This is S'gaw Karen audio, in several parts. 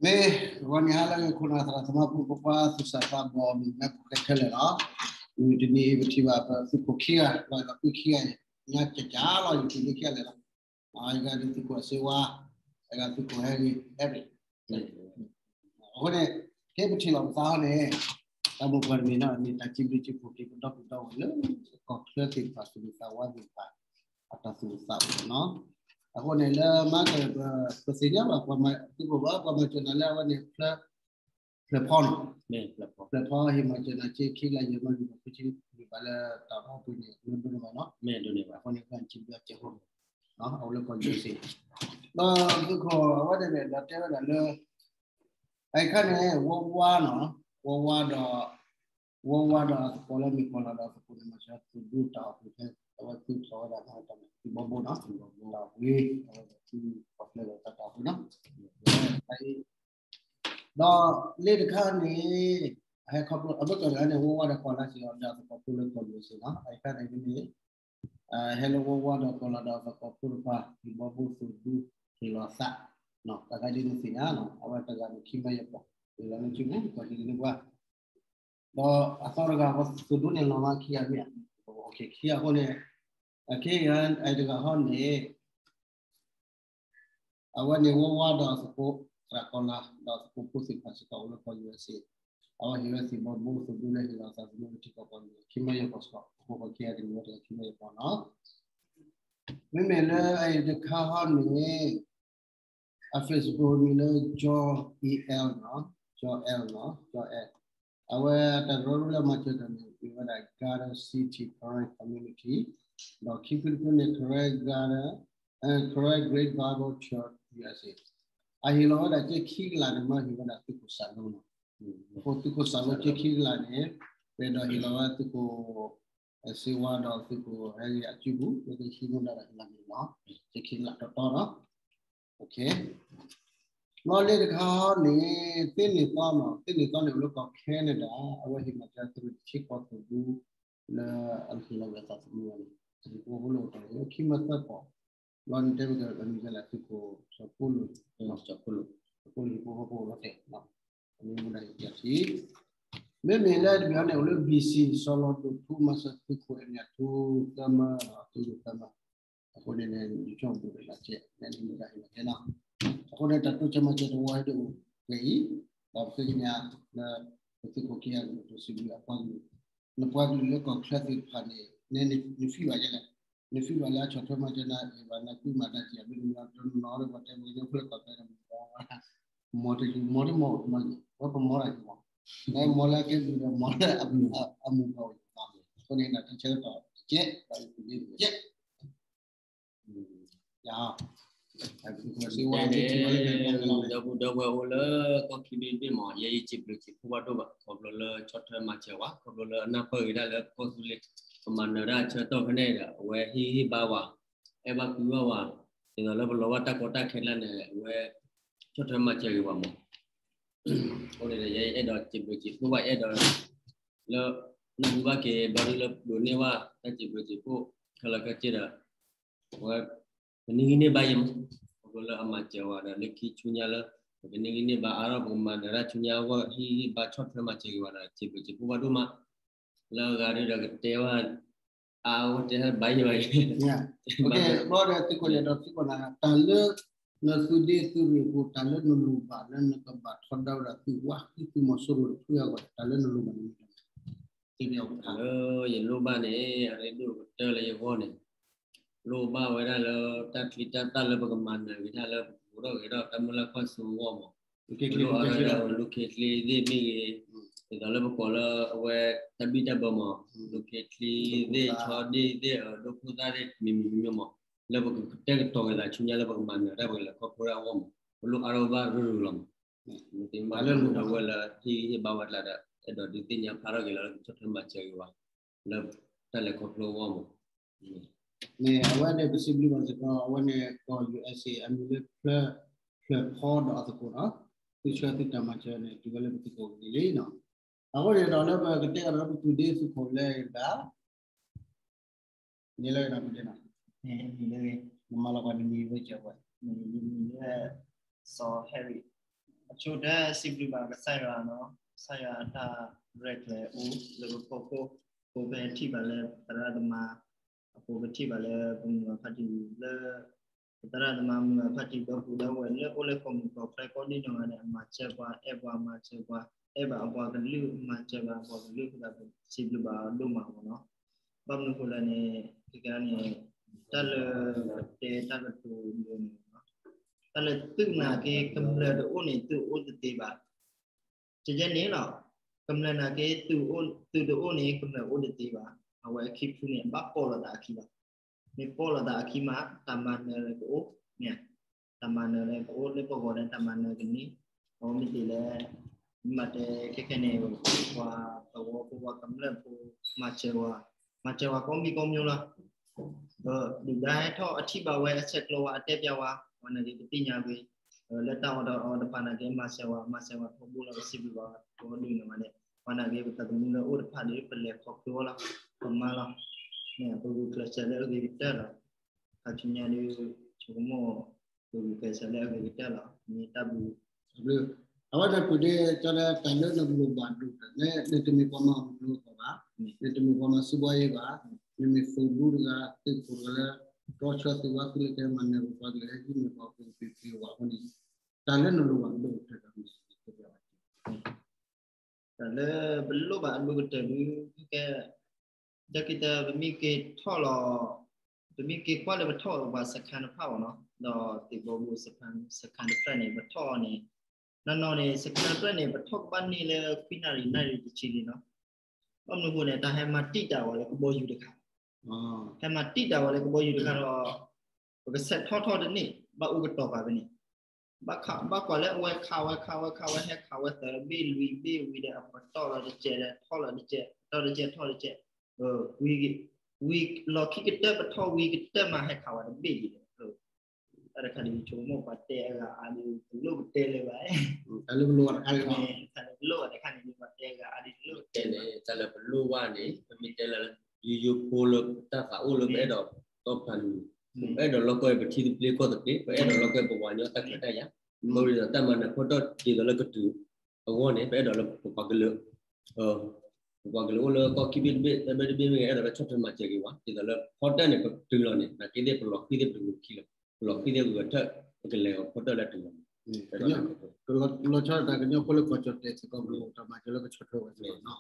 မ့ၢ်ဂီၤနံၤဟါလၢအဂ့ၤ ခိၣ်နၢ်သရၣ်သမါ ပုၢ်ဖိခွါ သူၣ်စၢ်သးဘီၣ် မုၢ်နၤကိၣ်ဃဲခဲလၢာ်လီၤ. မုၢ်တနံၤအံၤ ပထံၣ်ဘၣ်ပသုးခိၣ်ခံဂၤ လီၤဒီးကွံခံဂၤအံၤ ညါကကးလီၤ ယက့ၤလၢခံဂၤလဲၣ်လီၤ. အဂၤဒ်သုးခိၣ်အစ့ဝါ, အဂၤသုးခိၣ်ဟဲဂ့ၤ ဟဲရ့ၣ် အဃိန့ၣ် ကဲပထံၣ်လိာ်ပသးဟီန့ၣ် တၢ်မိၢ်ပှၢ်တမံၤနီၤ မ့ၢ်တၢ်စံးဘျုးစံးဖှိၣ်က့ၤ ပဒီပုၢ်ဒီဝဲၢ်လၢ ကီၢ်ချၢသ့ၣ်တဖၣ် သူၣ်ဂ့ၤသးဝါသ့ၣ်တဖၣ် အတၢ်သူၣ်အိၣ်သးအိၣ်လီၤနီၤ. အဃိန့ၣ် လၢမၤကၢၢ် ပသ့ၣ်ညါဘၣ် ပှၤမၤသုးခိၣ်ဘၣ် ပှၤမၤစၢၤနၤလၢအဝဲန့ၣ် ဖျၢၣ်ဖီနီၤ, ဖျၢၣ်ဖီဟ့ၣ်မၤစၢၤနၤ က့ခံကလးယဲၢ်မီၢ် လွံၢ်ဘၣ်ခွံဆံ လွံၢ်ဘၣ်လၢတၢ်ဘီပူၤန့ၣ် မ့ၢ်ဒိးန့ၢ်ဘၣ်နီၤ, မ့ၢ်ဒိးန့ၢ်ဘၣ် အဃိန့ၣ်ကစံးဘျုးစဲးဖိ အအိၣ်လၢကီၢ်ယူၤစ့ၢ်, ဒီးသုးခိၣ်အဝဲန့ၣ်ဒီးတဲဝဲဒၣ်လၢ အခါန့ၣ် ဝီဝါနီၤ, ဝီဝါဒီး ဝီဝါဒီးအသကိးလၢမ့ၢ်ကီၢ်လၤဒီးအသကိးန့ၣ် မၤစၢၤသုးဒူတၢ်အိၣ်ဖှိၣ်ဖဲ အဝဲသုးထီၣ်ဝဲဒၣ်တၢ်သံၣ်ဘီဘိနီၤ, တၢ်အိၣ်ဖှိၣ် အဝဲသုးပီၣ်ဖျဲးဒီးတၢ်အိၣ်ဖှိၣ်နီၤ, ဒီးလၢတခါန့ၣ် အဟဲခီဖျိ အဘၢၣ်စၢၤတဂၤန့ၣ် ဝီဝါဒီးကီၢ်လၤစ့ၢ်ကီး ဒီးအသကိးဖိလၢကီၢ်ယူၤစ့ၢ်နီၤ, အခါန့ၣ်န့ၣ် ဟဲလၢဝီဝါဒီးကီၢ်လၤဒီးအသကိးဖိတဖၣ် သံၣ်ဘီဘိသူးဒူ ဟ့ၣ်လီၤသး, တၢ်ခါဒ်န့ၣ်သ့ၣ်ညါနီၤ, အဝဲတဂၤန့ၣ်ခံမၢယဲၢ်ပီၢ် ဟ့ၣ်လီၤလၢစုပူၤ ကီၢ်ဒ်န့ၣ်ပှၤ ဒီးအသီတဂၤ ပသူးဒူန့ၣ်လီၤမးခံဂၤမ့ၢ်ဧါ, ခံဂၤအဃိန့ၣ် အခ့အံၤတဂၤဟီန့ၣ် အဝဲန့ၣ်ဝီဝါဒီးအသကိး သရၣ်ကီၢ်လၤ ဒီးအသကိးဖိသ့ၣ်တဖၣ်စ့ၢ်ကီး အိၣ်လၢကီၢ်ယူၤစ့ၢ်, အဝဲဟ့ၣ်ဝဲသံၣ်ဘီဘိသူးဒူလၢဟ့ၣ်လီၤသးသမူထံကီၢ်ကီၢ်ယူၤ ခံမၢယဲၢ်ပီၢ်စ့ၢ်ကီး အဃိပှၤခံဂၤတဂၤဝဲတဂၤခံမၢယဲၢ်ပီၢ်နီၤ, မ့မ့ၢ်လၢအအံၤတခါဟီန့ၣ် အ Facebook မံၤလၢ John E L နီၤ, John L နီၤ, John L အဝဲတၢ်ကရၢကရိလၢအမၤစၢၤတၢ်န့ၣ် မ့ၢ်ဝဲဒၣ် Garden City Karen Community ဒီးခံဖုတဖုန့ၣ် Karen Garden, Karen Great Bible Church U S A အဟ့ၣ်လီၤဝဲဒၣ်က့ခံကလးန့ၣ် မ့ၢ်ဟ့ၣ်ဝဲဒၣ်သုးခိၣ်စၢ်လိနီၤ, အဃိသုးခိၣ်စၢ်လိက့ခံကလးန့ၣ် ပအဲၣ်ဒိးဟ့ၣ်လီၤဝဲသုးခိၣ် စ့ဝါဒီးသုးခိၣ်ဟဲဂ့ၤအစုပူၤ လၢကဟံးမူဒါဒီးဟ့ၣ်လီၤန့ၣ်လီၤ, က့ခံကလးတီတီနီၤ, ဘျီလၢတခါန့ၣ် သ့န့ၢ်သီနီၤ, သ့န့ၢ်သီန့ၣ်အိၣ်လၢကီၢ် Canada အဝဲဟ့ၣ်မၤစၢၤသုးရ့ၣ်တဆံဃိးသူးဒူ လၢအဟ့ၣ်လီၤဝဲသးသမူဝဲန့ၣ် ဟံၣ်ဖိဃီဖိလၢအိၣ်တ့ၢ်လၢခံမၢသၢပီၢ်, ဘျီန့ၣ်တဲဝဲကမံၤကဲလၢသုးခိၣ်စီၤဖိလူၤ, စီၤဖိလူၤဟံၣ်ဖိဃီဖိအိၣ်လီၤတဲာ် မ့ၢ်မူဒါယဲၢ်ဆံ, မ့မ့ၢ်လၢတဘ့ၣ်အံၤန့ၣ် အိၣ်လၢ B C စီၤလီၤဒိၣ်ထူ မၤစၢၤသုးခိၣ်အဲၣ်မၠၣ်ထူ သၢမၢဒီးသုးခိၣ်သၢမၢ, အဃိန့ၣ်န့ၣ် ယဆိကမိၣ်ဒိၣ်လၢ်ကဲ နဲနမူဒါဟ့ၣ်လီၤကဲနီၤ, အဃိန့ၣ် တၢ်တိစၢၤမၤစၢၤတဝီဟဲဒၣ်အိၣ်ဖျဲၣ်အံၤ, ဒီးပသ့ၣ်ညါလၢ ပသုးခိၣ်ခံဂၤကတိၤစံးဘျုးအပှၤကလုာ်, နပှၤကလုာ်လၢကီၢ်ချၢသ့ၣ်တဖၣ်န့ၣ် န န နဖံးဘၣ်ယဲလဲၣ်, နဖံးဘၣ်လၢအဆီၣ်ထွဲမၤစၢၤနၤ ယဘၣ်နၤကွံမၤတၢ်စံးဘျုးနၤ တနီၤလၢပှၤတဲမ့ၢ်ကညီဖိလၢကီၢ်ချၢန့ၣ် မီၤတယုၢ်မီၤတမီၤအိၣ်တမီၤယံၤ ဝဲပမီၤတၢ်ယံၤမီၤ, လၢမီၤလၢအကဲဘျုးဒီးမီၤလၢအမုာ်ပှၤအိၣ်ယံၤမီၤ, အဃိန့ၣ် တၢ်ထံဆၢကတီၢ်တကဲး တၢ်အုၣ်က့ၤန့ၣ်တကဲး ယၤ တဲန့ၣ် ဒီပုၢ်ဒီဝဲၢ်အိၣ်လၢကီၢ်ခံဘ့ၣ်ဘ့ၣ်မး ယဲယစံးဘျုးစံးဖှိၣ်ဘၣ်ဒိၣ်ဘၣ် ခီဖျိလၢဆီၣ်ထွဲမၤစၢၤဝဲ ခီဖျိလၢအနၢ်ပၢၢ်ဂ့ၤဒၣ်လၢ ကီၢ်သူလ့ၤ ပမၤနၢၤတၢ်ဆၢကတီၢ်ဖဲန့ၣ်ဒီး အဝဲဟ့ၣ်ဂံၢ်ဟ့ၣ်ဘါဝဲ အဲၣ်ဘၣ်ကွံဘၣ်ဝဲ ဒ်သိးလၢပလီၤဘၣ်တၢ်ကီတၢ်ခဲကျါန့ၣ် အဝဲဆီၣ်ထွဲမၤစၢၤဂ့ၤဝဲမး အဃိန့ၣ်ဒီး ယအဲၣ်ဒိးစံးဘျုးစံးဖှိၣ်ဘၣ် အဲၣ်ဒိးလၢ နၢ်ဟူဘၣ်က့ၤ ဘျီဒုလၢဒိးန့ၢ်ဘၣ် တၢ်စံးဘျုးစံးဖှိၣ် ခဲလၢာ်ခဲဆ့ဒီး အဝဲ ပကန့ၢ်ဂံၢ်န့ၢ်ဘါယံၤမး ခီဖျိလၢအမၤစၢၤဝဲဒီး လၢခံဆူညါလၢ ပကန့ၢ်ဂံၢ်န့ၢ်ဘါအါထီၣ် ပကမၤနၢၤတၢ်ဆူညါအဂီၢ် ဟ့ၣ်ဂံၢ်ဟ့ၣ်ဘါဆီၣ်ထွဲမၤစၢၤဂ့ၤဝဲဒီး စံးဘျုးစံးဖှိၣ်ဘၣ်ဒိၣ်မး လၢအဂၤဒုဒီးကတဲဘၣ် အဝဲတဲဘါယံၤဘၣ်ယံၤ ဘျီဒီးသုးခိၣ်ယဲၢ်ဒီးသုးခိၣ်နၤ တၢ်လၢ နသုးဒ့သုးရ့ၣ်အပူၤ တၢ်လၢနလိၣ်ဘၣ်လၢနကဘၣ်ထီဒါဝဲဒၣ်သုးဝါဃံသုးမီၤစိရိၤတဖုအဂီၢ် တၢ်လၢနလိၣ်ဘၣ်န့ၣ်မ့ၢ် တၢ်လၢယလိၣ်ဘၣ်န့ၣ် အရ့ဒိၣ်ကတၢၢ်လၢယဂီၢ်န့ၣ် လိၣ်ဘၣ်ဝဲဒၣ်လၢ တၢ်ချံတၢ်သၣ်လၢပကမၤနၢၤက့ၤတၢ်လၢပကပူၤထီၣ်ဂဲၤထီၣ်တၢ်မုၢ်လၢ်ကွၢ်စိအဂီၢ်မး လိၣ်ဘၣ်ဝဲဒၣ် လူၢ်ခ့ချ့သ့ၣ်မ့ၢ်ဂ့ၤ ဒ်သိးလၢပကိးလၢအဝဲတၢ်ဘံၣ်တၢ်ဘၢမး လူၢ်ခ့ချ့သ့ၣ် ဆီဒ့ၣ်သ့ၣ် အဒိၣ်ခိၣ်သၣ်သ့ၣ် မံၤမံၤမံၤမံၤမး လၢပကကတဲာ်ကတီၤက့ၤသးဆူညါလၢပကမၤနၢၤတၢ်ပကလဲၤခီဖျိတၢ်အဂီၢ်မး ပလိၣ်အါထီၣ်ဘၣ်ရူၢ်ရူၢ်လီၤမး မ့ၢ်သ့မ့ၢ်လၢနဒဝဲလၢဟ့ၣ်ဂံၢ်ဟ့ၣ်ဘါဝဲကျါဒီး အဲၣ်ဒိးဒုးသ့ၣ်ညါဖျါထီၣ်က့ၤလီၤလၢကဆီၣ်ထွဲမၤစၢၤဂ့ၤဝဲ လၢတၢ်လဲၤခီဖျိအဂီၢ်မး မ့ၢ်အဝဲန့ၣ်ပစံးဘျုးဘၣ်စ့ၢ်ကီး အဝဲန့ၣ်ကီၢ် U S A အမံၤလၢဖျၢၣ်ဖီဒီးအသကိးနီၤ သုဆှၢသုတၢ်မၤစၢၤန့ၣ် တုၤဝဲလၢပသုးခိၣ်ဂ့ၤလံနီၤ အဃိန့ၣ်ဒီးလၢပကတဲကဒီးလၢပသုးဒ့သုးခိၣ်လၢအဂၤ န့ၣ်လၢအဂၤပဒ့နီၤ နမၤလီၤပှၤနမံၤဝဲကၢၤဝဲ နမံၤလၢ စီၤဟဲရံၣ် ဆိကတၢၢ် စံးဘျုးဘၣ်ကစၢ်ယွၤနီၤ, ကစၢ်ယွၤအတၢ်ရဲၣ်ကျဲၤအိၣ်လၢပဖီခိၣ်, ပထံၣ်ဘၣ်လၢပသရၣ်သမါ, အပူၤပထံၣ်ဘၣ်လၢပမုၢ်ဂၤဖါတံၢ်လၢ ပသရၣ်သမါမုၢ်ဂၤဖါတံၢ်ဒီပုၢ်ဝဲၢ်လၢအိၣ်လၢကီၢ်မုၢ်ကီၢ်ချၢကိးဒ်နီၢ်ဂၤဒဲး အမၤစၢၤပှၤ အဲၣ်ပှၤမၤစၢၤပှၤ အဲၣ်ဘၣ်အပှၤကလုာ် မၤစၢၤဘၣ်အပှၤကလုာ်အဃိသတး စံးဘျုးဘၣ်အီၤဒိၣ်မးမ့ၢ်နီၤ. ဘၣ်မနုၤအဃိလဲၣ်န့ၣ် ခဲကနံၣ်န့ၣ် တၢ်လၢပတဲတၢ်ကတိၤဒ်န့ၣ်မ့ၢ်နီၤ, တၢ်လၢသုးနာ်က့ ကမျၢၢ်တအိၣ်န့ၣ် သုးအိၣ်တသ့ဘၣ် ကဲကဲန့ၣ်လီၤ. ကမျၢၢ်နာ်က့ သုးတအိၣ်န့ၣ် ကမျၢၢ်အိၣ်တသ့ဘၣ်. အဝဲအခံဖုန့ၣ် ဘၣ်ပီၣ်လိာ်သးအခံလီၤ. မ့ၢ်ပီၣ်လိာ်သးအခံမး တၢ်မၤနၢၤလၢကအိၣ်, မ့ၢ် တၢ်မၤနၢၤလၢကအိၣ်လၢပဂီၢ်လၢတၢ်မၤနၢၤကန့ၢ်, အဝဲမ့ၢ်တ့ၢ်လၢ မ့ၢ်တဲခဲခဲန့ၣ် ပှၤသဝီဖိပှၤကမျၢၢ်ဖိ မၤစၢၤဝဲ, မၤစၢၤဝဲကိးမံၤကိးမျိုးလီၤ. ဒုၣ်ဒါဟဲထီၣ်အထံၣ်ဘၣ်ဝဲအဆဲးကျိးဝဲအတဲပျးဝဲ, ပှၤနာ်က့ပသ့ၣ်ညါဝဲ လၢတၢ်အီၣ်တၢ်အီတပၤနာ်က့ မၤစၢၤဝဲ မၤစၢၤဝဲထီဘိလီၤ ပစံးဘျုးဘၣ်ဝဲ ပဒုးန့ၢ်ဝဲန့ၣ် ပှၤနာ်က့ပသးသမူလၢအိၣ်တဖၣ်ဒီး ပလဲၤခီဖျိလီၤ ပမၤလီၤ. ပဂုာ်ကျဲးစၢးလၢအဂ့ၤကတၢၢ်လီၤ. ခါဆူညါဒီး ဆိကမိၣ် ပဂုာ်ကျဲးစၢးလၢအဂ့ၤကတၢၢ်လီၤ မ့ၢ်တၢ်ဘျုး အဝဲဒၣ်ပူၤဒ့ ကၠီဒၣ်တၢ်လၢနလိၣ်ဘၣ်ဒိၣ်တၢ်န့ၣ် နတမ့ၢ်ပှၤမၤအီၤမနုၤအဃိဘၣ်, နတမ့ၢ်ပှၤမၤစံးဘှါယံၤဘၣ်, နမ့ၢ်သုးဒူတဂၤ သုးခိၣ်တဂၤလၢ တြီဆၢသုးဝါသုးလၢကဲမၤနၢၤပပှၤကလုာ်ဟဲဟံးန့ၢ်ပှၤပူၤပှ့ၤပှ့ၤဝဲအဃိန့ၣ် တၢ်လၢနလိၣ်ဘၣ်ဒိၣ်တၢ်န့ၣ် တၢ်လၢပလိၣ်ဘၣ်အဒိၣ်ကတၢၢ်ဒုး ကဲ ဒ်ကတၢၢ် ပမ့ၢ်က့ၤထီၣ်လီၤ, ပမ့ၢ်က့ၤကွၢ်လၢပထီၣ်ပှၤစခါတဖၣ်ဘၣ်နီၤ, ဒီးသ့ၣ်ဘီဘိစခါ စခါတဖျၢၣ်န့ၣ် ပထီၣ်အီၤန့ၣ် နီၢ်နီၢ်န့ၣ် စခါတဖျၢၣ်န့ၣ် ပထီၣ်ကဘၣ်န့ၢ်လၢခွံနၣ်ရံၣ် နၣ်ရံၣ်တဆံလံနီၤ. ဘၣ်မနုၤအဃိန့ၣ် တၢ်ဟဲမၤတံာ်တာ်ဝဲလၢကဘီယူၤတခါ, ဟဲမၤတံာ်တာ်ဝဲလၢကဘီယူၤတခါဒီး ပကဆဲးထီၣ်ထီၣ်တန့ၢ် ဘၣ်အိၣ်ကတီၤပာ်ဖဲန့ၣ် ဘၣ်ခးဘၣ်ကွၢ်လၢအဝဲခးဝဲခးဝဲခးဝဲ ဟဲခးဝဲသၢဘ့ၣ်လွံၢ်ဘ့ၣ်ဝံၤဒီး အပတီၢ်လီၤတကဲးဒီးထီၣ်လီၤတကဲး ထီၣ်တကဲးထီၣ်တကဲး, ဝံၤ ဝံၤလီၢ်ခံကတၢၢ် ပထီၣ်ဝံၤကတၢၢ်မးဟဲခးဝဲတဘ့ၣ်ဒံးဒီး တၢ်တခါန့ၣ် ဆိကမိၣ်ပှၤတဲအဂၤအါဒီး တလိၣ်ပတဲလၢၤဘၣ်, တၢ်လၢပလိၣ်ဘၣ်တခါန့ၣ် တၢ်လၢပလိၣ်ဘၣ်တခါန့ၣ် ပှၤတဲအဂၤအါဒီး တလိၣ်ပတဲလၢၤ, တၢ်လၢပလိၣ်ဘၣ်န့ၣ် ပမ့ၢ်တဲလၢ ယိယိဖိလၢတၢ်သးအိၣ်လၢပအဲၣ်ဒိးတီဖျါလူၤ, ပအဲၣ်ဒိးလီၢ်ကီၢ်အံၤ ပထံသဘျ့ကီၢ်သဘျ့ ပအဲၣ်ဒိးလီၢ်ကီၢ်အံၤ ပဝၤညီတၢ်ခွဲးတၢ်ယာ်, မ့ၢ်ဝံၤဒီးတၢ်မၤနၢၤဖီတၢၣ်ဒ်သိးလၢကတုၤအဂီၢ်န့ၣ် ပအဲၣ်ဒိးလၢပပှၤကလုာ် ပပှၤကလုာ်အိၣ်လၢကီၢ်ခံဘ့ၣ်တဘ့ၣ် သၢဘ့ၣ်တဘ့ၣ်မ့ၢ်ဂ့ၤ အဲၣ်ဒိးလၢဆီၣ်ထွဲမၤစၢၤက့ၤဝဲ ဒ်သိးလၢဖီတၢၣ်န့ၣ် ပတုၤလီၤန့ၣ် နာ်က့သ့ၣ် ပလီၢ်ခံသ့ၣ်ပတဂုာ်ခံလီၤ, ပလီၢ်ခံသ့ၣ်ဂုာ်ထၢၣ် ပကလဲၤအီၤဖီတၢၣ်လၢတုၤလီၤန့ၣ်, ကလီၤဆီဒၣ်တၢ်ကညီဖိလၢကီၢ်ကၠီၣ်တဲၣ်စ့ၢ်ကီး ပလိၣ်တၢ်မၤစၢၤလၢကဆီၣ်ထွဲဝဲစ့ၢ်ကီးနီၤ,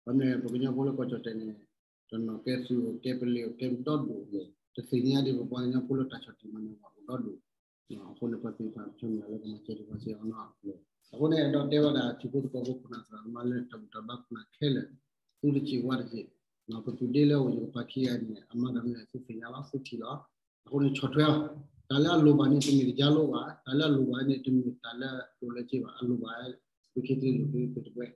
ဘၣ်မနုၤပကညီဖိလၢကီၢ်ကၠီၣ်တဲၣ်န့ၣ် တနီၤကဲသုးအိၣ်ကဲပလံၤအိၣ်ကဲမတီၢ်ဒိၣ်, တသ့ၣ်ညါဒံးပပှၤကညီဖိလၢတၢ်ဆီၣ်တံၢ်မၤနၢၤပှၤအိၣ်ဒီဒိၣ်, အဃိန့ၣ် ပှၤသ့ၣ်တဖၣ်ပဆၢမုၢ်လၢ်လၢကမၤစၢၤတၢ်ပှၤစ့ၢ်ကီးနီၤ, အဃိန့ၣ် အဲၣ်ဒိးတဲဝဲဒၣ် ထံဖိကီၢ်ဖိခိၣ်နၢ်သရၣ်သမါလၢတၢ်ဘူၣ်တၢ်ဘါခိၣ်နၢ်ခဲလၢာ်, သုတစံးဝါတစံး, ပသုးဒ့လၢအိၣ်ယကပၤခံဂၤန့ၣ် အမၤတၢ်မနုၤသုသ့ၣ်ညါလီၤ သုထံၣ်လီၤ, အဃိန့ၣ်ဆီၣ်ထွဲအီၤ, တၢ်လၢအလိၣ်ဘၣ်န့ၣ် တမ့ၢ်တကါလိဘၣ်, တၢ်လၢအလိၣ်ဘၣ်န့ၣ် တမ့ၢ်တၢ်လၢအလိၣ်လၢက့ဘၣ်, အလိၣ်ဘၣ် သုခံသ့လိာ်သ့တဝဲ, ဒီ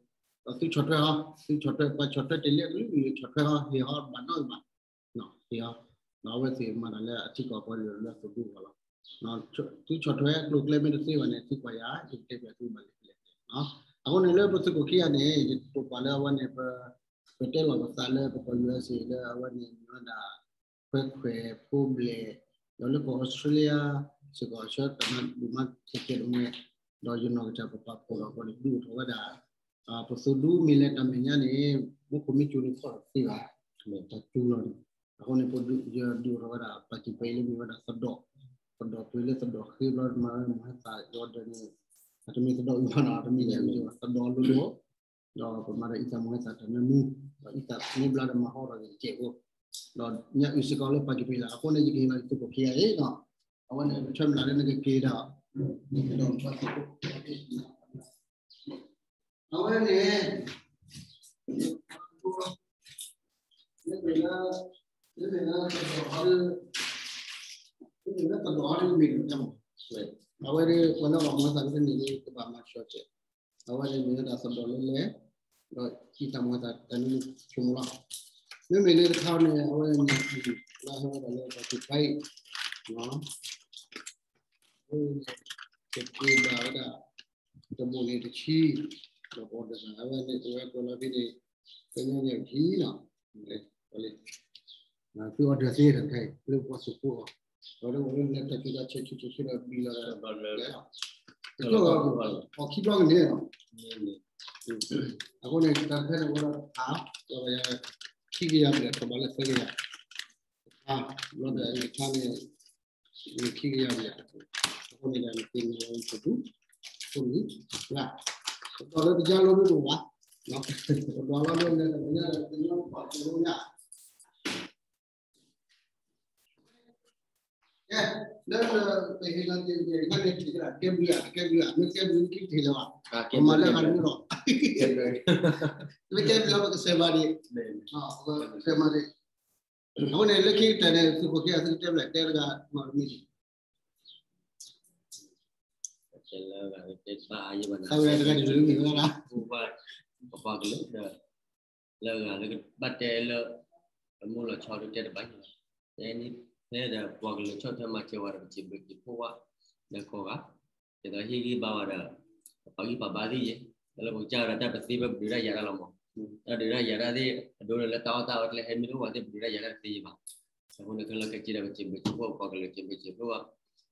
းသုဆီၣ်ထွဲအီၤ, သုဆီၣ်ထွဲ ပှၤဆီၣ်ထွဲတ့ၢ်လံအကလုာ်ကလုာ် ဆီၣ်ထွဲအီၤ ဟ့ၣ်အီၤဘၣ်နီတဘၣ်, ဟ့ၣ်အီၤ, ဒီးအဝဲသ့ၣ်မၤတၢ်လၢအထံကီၢ်ပှၤကလုာ်လၢအသိၣ်ဒူအဂီၢ်လီၤ, သုဆီၣ်ထွဲကျိၤကျဲမ့ၢ်တသ့ဘၣ်န့ၣ် သုကွၢ်ယၤ ယကတဲပျးသုဘၣ်လဲၣ်လဲၣ်, အဃိန့ၣ်လၢပသုးခိၣ်ခံဂၤန့ၣ် ယတိာ်ပာ်လၢအဝဲန့ၣ် ပ ပတဲလီၤပသးလၢပကီၢ် ယူအက်စ့ၣ် လၢအဝဲန့ၣ်မ့ၢ်ဝဲဒၣ် ခွဲးခွဲးဖိဘျဲၣ်, ဒီးလၢကီၢ်အီစထြ့လယါ စ့ၢ်ကီးအဆၢတၢ်မၤဒုၣ်မၤစၢၤကဲတမှဲ, ဒီးယနီၢ်ကစၢ်ပပာ်ဖှိၣ်ဒီးအဃိန့ၣ် ဒုးအိၣ်ထီၣ်ဝဲဒၣ်, ပသိၣ်ဒူမ့ၢ်လဲၤတၢ်မဲာ်ညါန့ၣ် မူခိၣ်မ့ၢ်စူၤန့ၣ် ဖီၣ်သ့ဘၣ်, တၢ်စူၤလီၤန့ၣ်, အဃိန့ၣ် ပဒုးအိၣ်ထီၣ်ဝဲဒၣ် ပၣ်ကံၣ်ပှဲၤအံၤလၢမ့ၢ်ဝဲဒၣ်သဒီၣ်, သဒီၣ်ပှဲၤလၢသဒီၣ်ဃ့ဘျီမၤဝဲမၤဟဲသးဒီးဒၢးန့ၣ်, အတမ့ၢ်သဒီၣ်အုၣ်ဘၣ်နီၤ တမ့ၢ်ညၣ်အုၣ်ဘၣ် သဒီၣ်လိၤလိၤ ဒီးပမၤဒီးအံသၣ်မူၤဟဲသၣ်တၢ်မ့ၢ်မူ, ဒီးအံသၣ်မ့ၢ်ဘျါဒီးမၤဟီဒီးကဲးဖိ, ဒီးညၣ်အုၣ်စ့ၢ်ကီးလၢပၣ်ကံၣ်ပှဲၤလၢ အဃိန့ၣ် ယကဟ့ၣ်လီၤယသုးခိၣ်ခံဂၤအံၤနီၤ, အဝဲန့ၣ် ပဆၢမုၢ်လၢ်လၢနကက့ၤဒီး, အဝဲန့ၣ် လၢမ့ၢ်လၢ, လၢမ့ၢ်လၢသဒီၣ်ဟီဒ်, လၢမ့ၢ်လၢသဒီၣ်ဟီဒ်မ့ၢ်တၢ်မၤ, အဝဲဒ်ပှၤလၢအမၤသးလၢတန့ၢ်ဒ် ကဘၣ်မၤဆှီကဲး, အဝဲန့ၣ်မ့ၢ်ဝဲဒၣ်သဒီၣ်လၢလဲၣ်, ဒီးအံသၣ်မူၤသၣ်တၢ်န့ၣ်ဆိကမိၣ်လီၤ, မ့မ့ၢ်လၢတခါန့ၣ် အဝဲန့ၣ် လၢဟဲဝဲဒၣ်လၢပှၤကဖံး, ကက့ၤဘၣ်ဝဲဒၣ် တဘိန့ၣ်တဆံ, ဒီးပှၤတဂၤ အဝဲန့ၣ် အဝဲကွဲးလီၤဖဲန့ၣ် ကညီန့ၣ်ဟံးနီၤ, သုအီၤဒၢးသ့တၢ်ခဲအံၤ လၢပှၤသုးဖိအီၤ, ဒီးလၢပှၤလၢလဲၤတၢ်က့ၤတၢ်ဆဲးဆူၣ်ဆဲးဆူၣ်ဒီးဘံလီၤဒီးလဲၤလီၤ, တကျိၣ်ဝဲ အီၣ်ခံဘျီကန့ၢ်လီၤ. အဃိန့ၣ် တၢ်တဖဲန့ၣ်အိၣ်ဒီးတဖၣ်, ခံကယၤဘျဲၣ် ထီၣ်ဘးလၢသၢကယၤ, တဖၣ်, ဘျီဒီးအံၤတဖၣ်န့ၣ် ခံကယၤဘျဲၣ်, အဃိန့ၣ်ဒီးနသ့ၣ်ညါလီၤပူၤ, အဃိန့ၣ်, ကဒီးလၢပယါလိဒိၣ်တအိၣ်ဘၣ်, ကဒီးလီၤလၢလဲၤဒီးပယါဒီးပယါလိပှၤကလိညါ ကဲ, လၢပဟ့ၣ်လီၤက့ၤ ကဲဘျုး, ကဲဘျုး, မ့ၢ်ကဲဘျုး က့ၤတဟ့ၣ်လၢၤဘၣ်, မၤလၢဂၤတမုာ်ဒီး, မ့ၢ်ကဲဘျုး ပကစဲးမၤဒံး, ပကစဲးမၤဒံး, အဃိန့ၣ် လၢခံကတၢၢ်န့ၣ် သုးခိၣ်ခံဂၤ သုကတဲဘၣ် တဲတဂၤမၤတမံၤ တဲလၢဂၤတဲဘၣ်အါယံၤဘၣ်နၤ, ပပှၤကလုာ်ဒီး လၢဂၤလၢကဘၣ်တဲလၢ အမိၢ်လီၤဆီဒုးတဲတဘၣ်ယံၤ, တဲန့ၣ်ဖဲဒီးပှၤကလုာ်ဆီၣ်ထွဲမၤစၢၤဝဲဒီး ပစံးဘျုးစံးဖှိၣ်ဝဲ ဒီးကိးဂၤ, ဒ်သိးဟ့ၣ်ဂံၢ်ဘါဝဲဒီး ပပာ်ဂံၢ်ပာ်ဘါသ့ၣ်ယဲ, တၢ်လၢပကစၢ်ဝဲဒၣ်တၢ်ပသ့ပဒုးတၢ်ယၤတၢ်လီၤမး, တၢ်ဒုးတၢ်ယၤတၢ်သ့ၣ် အဒိလၢတၢ်အီၣ်တၢ်အီကျဲဟဲမ့ၢ်တအိၣ်ဘၣ်သ့ၣ် ပဒုးတၢ်ယၤတၢ်တသ့ယဲဘၣ်. အဃိန့ၣ် ခဲလၢာ်ခဲဆ့ဒီး ပစံးဘျုးစံးဖှိၣ်ပှၤကလုာ် စံးဘျုးစံးဖှိၣ်ဘၣ်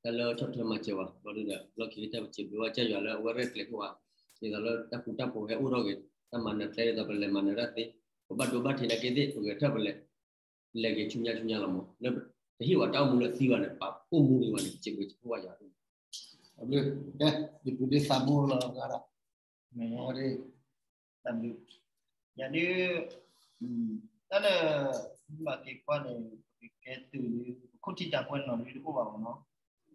တၢ်လၢဆီၣ်ထွဲမၤစၢၤဝဲ ဘျီဒုဒီး လီၢ်ခံကတၢၢ်ပစံးဘျုးဘၣ်ကစၢ်ယွၤလၢအဝဲရဲၣ်ကျဲၤဖှိၣ်ဘၣ်, ဒ်သိးလၢတၢ်ဃူတၢ်ဖိးဟဲအိၣ်ထီၣ်က့ၤ တၢ်မၤနၢၤကျဲ ဒ်သိးပလဲၤမၤနၢၤတၢ်သ့, ပဘၣ်ဒိဘၣ်ထံးနာ်က့သ့ၣ် ပဂဲၤထၢၣ်ပလဲၤ လဲၤက့ၤဆူညါဆူညါလီၤမး, လၢတဟ့ၣ်ဝဲတၢ်အိၣ်မူလၢသံဘၣ်န့ၣ် ပာ်ဖှိၣ်မူဂ့ၤဝဲန့ၣ် စံးဘျုးစံးဖှိၣ်ဘၣ်ယွၤ ယပူၤဒ့သးဘိလီၤဂၤဒီး, မ့ၢ်ဝဲဒၣ်, တၢ်ဘျုး, ယၤဒုး, တၢ်လၢ, မ့ၢ်က့ၤကွၢ်န့ၣ် ပကကဲသုးဒုး ပခိၣ်ထံတၢ်ကွဲးနီၣ်ဒုးတအိၣ်ဘၣ်မးနီ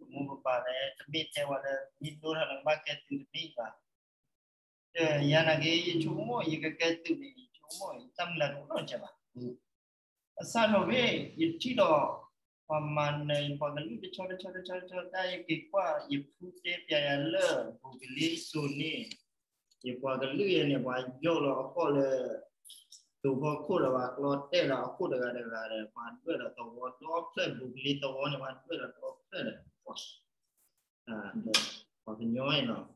ၤ, ပမိၢ်ပပၢ်လၢတမ့ၢ်တဲဝဲလၢ မ့ၢ်ဒိၣ်ထီၣ်လၢကဘၣ်ကဲသုးတမ့ၢ်ဘၣ် ဒီးယၤနာ်က့ ယဆိကမိၣ် ယကကဲသုးန့ၣ် ယဆိကမိၣ် ယတၢ်မုၢ်လၢ်တအိၣ်နီတစဲးဘၣ်. ဘၣ်ဆၣ်ဒီးဖဲ ယထံၣ်ဒီး ပှၤမၤနၢၤ ပှၤကလုာ်တဆီတဆီတဆီတဆီ တၢ်ယက့ၤကွၢ် ယဖုတဲပျးယၤလၢ ဘူးကလံၤစိၤန့ၣ် ယပှၤကလုာ်ယဲန့ၣ် ပှၤယီၢ်လီၤအကီၢ်လၢ တိၤဖီခိၣ်ဒီး ပှၤကျီတဲာ်လီၤအခိၣ်တဂၤတဂၤဒီး ပှၤဒွဲၣ်ဒီးသဝီဒီဖျၢၣ် ဘူးက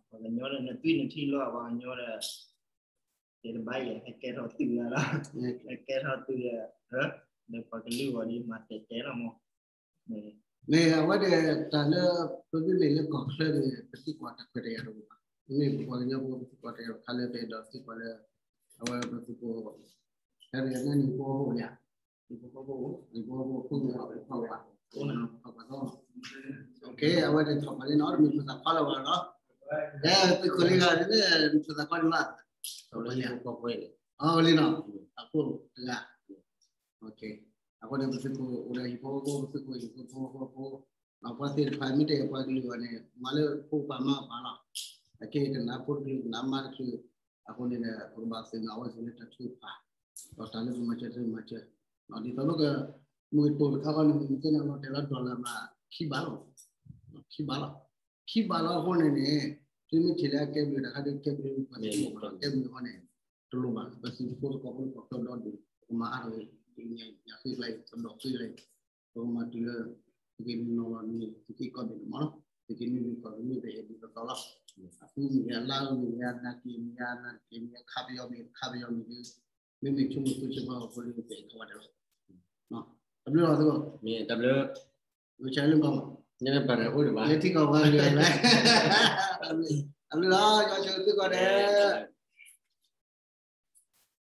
လံၤသဝီန့ၣ် ပှၤဒွဲၣ်ဒီးဒီဖျၢၣ်ဒီး ပှၤကညီအံၤနီၤ ပှၤကညီဒီး နသွံၣ်နထံၣ်လီၤ ပှၤကညီဒီး တဲတဘၣ်အံၤ ဟဲကဲထီၣ်သုးလၢလီၤ ဟဲကဲထီၣ်သုးဒီး ဒီးပှၤကလုာ်ဝဲဒ်မၤတဲတဲလီၤမး မ့ၢ်အဝဲဒီးတၢ်လၢ ပမ့မ့ၢ်လၢကီၢ်ချၢန့ၣ် ပသံကွၢ်တခွဲးတၢ်ယာ်တအိၣ်ဘၣ်. မ့မ့ၢ်ပပှၤကညီဖိ ပသံကွၢ်တၢ်ယာ်တခါလၢပအဲၣ်ဒိးသံကွၢ်လၢ အဝဲပသုးဖိ ဖဲပယီၤန့ၣ် နံၣ်ဖိဟိၣ်လံဧါ, နံၣ်ဖိဟိၣ် နံၣ်ဖိဟိၣ် ခိၣ်နူာ်အီၤပဖီၣ်ဝဲ အိၣ်နီၤ ဖီၣ်ပှၤသီ အဝဲန့ၣ်ထီၣ်ပှၤလံနီၤ တမ့ၢ်ဖိသၣ်ခွါလၢၤဘၣ်နီၤ ကဲသုးခိၣ်လံဂၤန့ၣ် ဖိသၣ်ခွါန့ၣ်ဘၣ် အဝဲလံနီၤ အခိၣ်တဂၤ အဃိန့ၣ် ပသုးခိၣ်အိၣ်ဒီးဟံၣ်ဖိဃီဖိ ပသုးခိၣ်ဟံၣ်ဖိဃီဖိ ပှၤသ့ၣ်တဖၣ်မ့ၢ်တအဲၣ်ပှၤကလုာ်အီၤန့ၣ် မၤလၢဖိပာ်မၤပာ်လီၤ. အကဲကနၣ်ဖိတကလုာ် ကနၣ်မါတကလုာ် အဃိန့ၣ်ဒီး ပကဘၣ်သ့ၣ်နီၣ်အဝဲသ့ၣ်လၢတၢ်ထုကဖၣ် ဒီးတၢ်လၢပမၤစၢၤတမၤစၢၤ ဒ်သိးလၢက မုၢ်တိၤတခါဃီန့ၣ် မ့ၢ်ကဲန့ၣ်လီၤတဲာ်လီၤ dollar မး ခံဘးလီၤ ခံဘးလီၤ ခံဘးလီၤအဃိန့ၣ်န့ၣ် သုမ့ၢ်ထံၣ်လၢအကဲဘျုးတခါဒီးကဲဘျုးပှၤတလိၣ်ဘၣ် ကဲဘျုးအဃိန့ၣ် တလိၣ်ဘၣ် ပသုးဖိတကီၢ်ဖိလၢကီၢ်ချၢဒီဒူၣ် ပကမၤအါထီၣ်က့ၤ ညၣ်ဃ့ကျါအံၤ ကဒီးဃ့ကျါအံၤ ပကမၤတုၤလၢ သုးက့နွံနီၢ်လီၤန့ၣ် သုးက့ကီၢ်ဒိၣ်န့ၣ်မးလီၤ သုးက့နွံမ့ၢ်ကီၢ်တမ့ၢ်ပအဲၣ်ဒိးသီလီၤ အဃိမ့ၢ်ဂ့ၤ အလါမ့ၢ်ဂ့ၤ အနၢ်က့ၤမ့ၢ်ဂ့ၤ အနၢ်က့ၤမ့ၢ်ဂ့ၤ ခါပယီၤမ့ၢ်ဂ့ၤ ခါပယီၤမ့ၢ်ဂ့ၤ မ့မ့ၢ်ဆိကမိၣ်သုဆၢဖီအဃိလၢပအဲၣ်ဒိးဝဲဒၣ်လီၤ တၢ်ဘျုးလီၤသု မ့ၢ်တၢ်ဘျုး ဝဲဆဲးလၢဘၣ်မး လၢထံကီၢ်ပှၤကလုာ်လဲၣ် တၢ်ဘျုးလီၤ ယွၤဆိၣ်ဂ့ၤသုကိးဂၤဒဲး